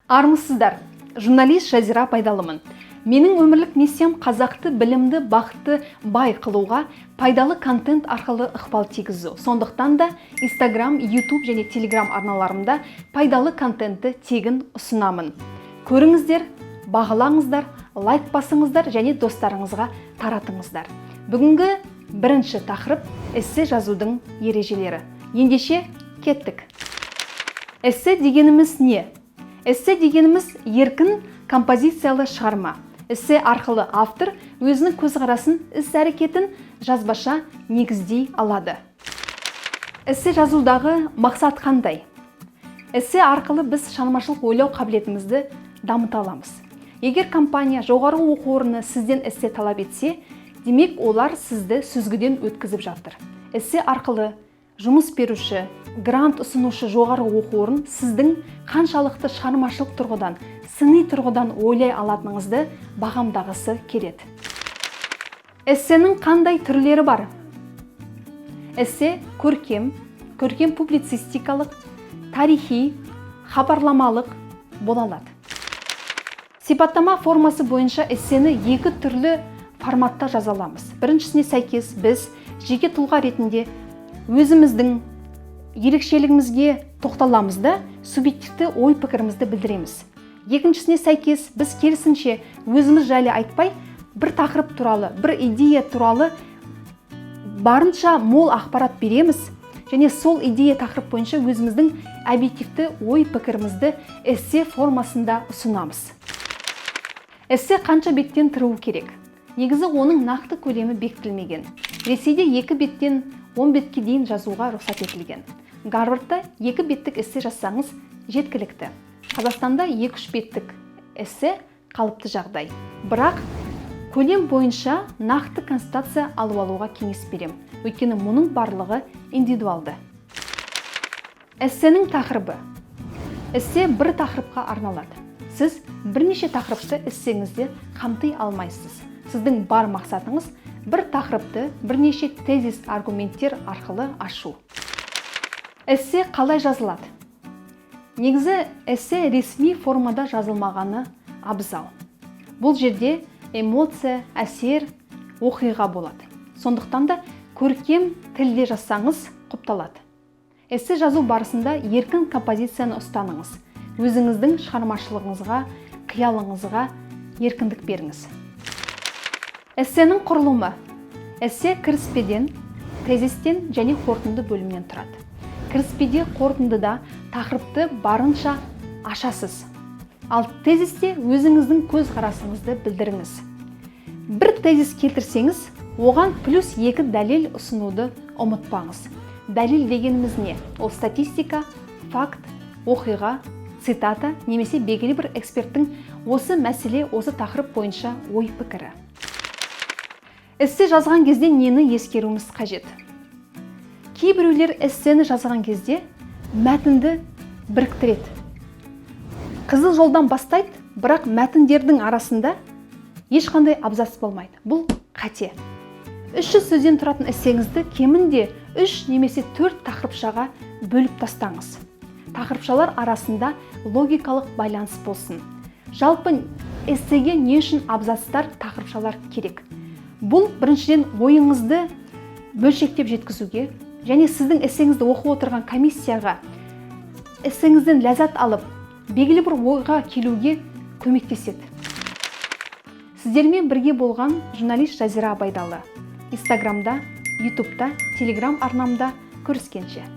Армысыздар! Журналист Жазира Байдалымын. Менің өмірлік миссиям – қазақты білімді, бақытты, бай қылуға пайдалы контент арқылы ықпал тигізу. Сондықтан да Инстаграм, Ютуб және Телеграм арналарымда пайдалы контентті тегін ұсынамын. Көріңіздер, бағалаңыздар, лайк басыңыздар және достарыңызға таратыңыздар. Бүгінгі бірінші тақырып – эссе жазудың ережелері. Ендеше, кеттік! Эссе дегеніміз не? Эссе дегеніміз – еркін композициялы шығарма. Эссе арқылы автор өзінің көзқарасын, іс әрекетін жазбаша негіздей алады. Эссе жазудағы мақсат қандай? Эссе арқылы біз шығармашылық ойлау қабілетімізді дамыта аламыз. Егер компания, жоғары оқу орны сізден эссе талап етсе, демек, олар сізді сүзгіден өткізіп жатыр. Эссе арқылы жұмыс беруші, грант ұсынушы жоғары оқу орын сіздің қаншалықты шығармашылық тұрғыдан, сыни тұрғыдан ойлай алатыныңызды бағамдағысы келеді. Эссенің қандай түрлері бар? Эссе көркем, көркем публицистикалық, тарихи, хабарламалық бола алады. Сипаттама формасы бойынша эссені екі түрлі форматта жаза аламыз. Біріншісіне сәйкес, біз жеке тұлға ретінде өзіміздің ерекшелігімізге тоқталамыз да, субъективті ой пікірімізді білдіреміз. Екіншісіне сәйкес, біз керісінше өзіміз жайлы айтпай, бір тақырып туралы, бір идея туралы барынша мол ақпарат береміз және сол идея, тақырып бойынша өзіміздің объективті ой пікірімізді эссе формасында ұсынамыз. Эссе қанша беттен тұруы керек? Негізі, оның нақты көлемі бекітілмеген. Ресейде 2 беттен 10 бетке дейін жазуға рұқсат етілген. Гарвардта 2 беттік эссе жазсаңыз, жеткілікті. Қазақстанда 2-3 беттік эссе қалыпты жағдай. Бірақ көлем бойынша нақты консультация алып алуға кеңес берем, өйткені мұның барлығы индивидуалды. Эссенің тақырыбы. Эссе бір тақырыпқа арналады. Сіз бірнеше тақырыпты эссеңізде қамти алмайсыз. Сіздің бар мақсатыңыз – бір тақырыпты бірнеше тезис, аргументтер арқылы ашу. Эссе қалай жазылады? Негізі, эссе ресми формада жазылмағаны абзал. Бұл жерде эмоция, әсер, оқиға болады. Сондықтан да көркем тілде жазсаңыз, құпталады. Эссе жазу барысында еркін композицияны ұстаныңыз. Өзіңіздің шығармашылығыңызға, қиялыңызға еркіндік беріңіз. Эссенің құрылымы. Эссе кіріспеден, тезистен және қорытынды бөлімнен тұрады. Кіріспеде, қорытындыда тақырыпты барынша ашасыз, ал тезисте өзіңіздің көзқарасыңызды білдіріңіз. Бір тезис келтірсеңіз, оған плюс екі дәлел ұсынуды ұмытпаңыз. Дәлел дегеніміз не? Ол статистика, факт, оқиға, цитата немесе белгілі бір эксперттің осы мәселе, осы тақырып бойынша ой пікірі. Эссе жазған кезде нені ескеруіміз қажет? Кейбіреулер эссені жазған кезде мәтінді біріктіреді, қызыл жолдан бастайды, бірақ мәтіндердің арасында ешқандай абзац болмайды. Бұл қате. 300 сөзден тұратын эссеңізді кемінде 3 немесе 4 тақырыпшаға бөліп тастаңыз. Тақырыпшалар арасында логикалық байланыс болсын. Жалпы, эссеге не үшін абзацтар, тақырыпшалар керек? Бұл, біріншіден, ойыңызды бөлшектеп жеткізуге және сіздің эссеңізді оқып отырған комиссияға эссеңізден ләззат алып, белгілі бір ойға келуге көмектеседі. Сіздермен бірге болған журналист Жазира Байдалы. Инстаграмда, Ютубта, Телеграм арнамда көріскенше!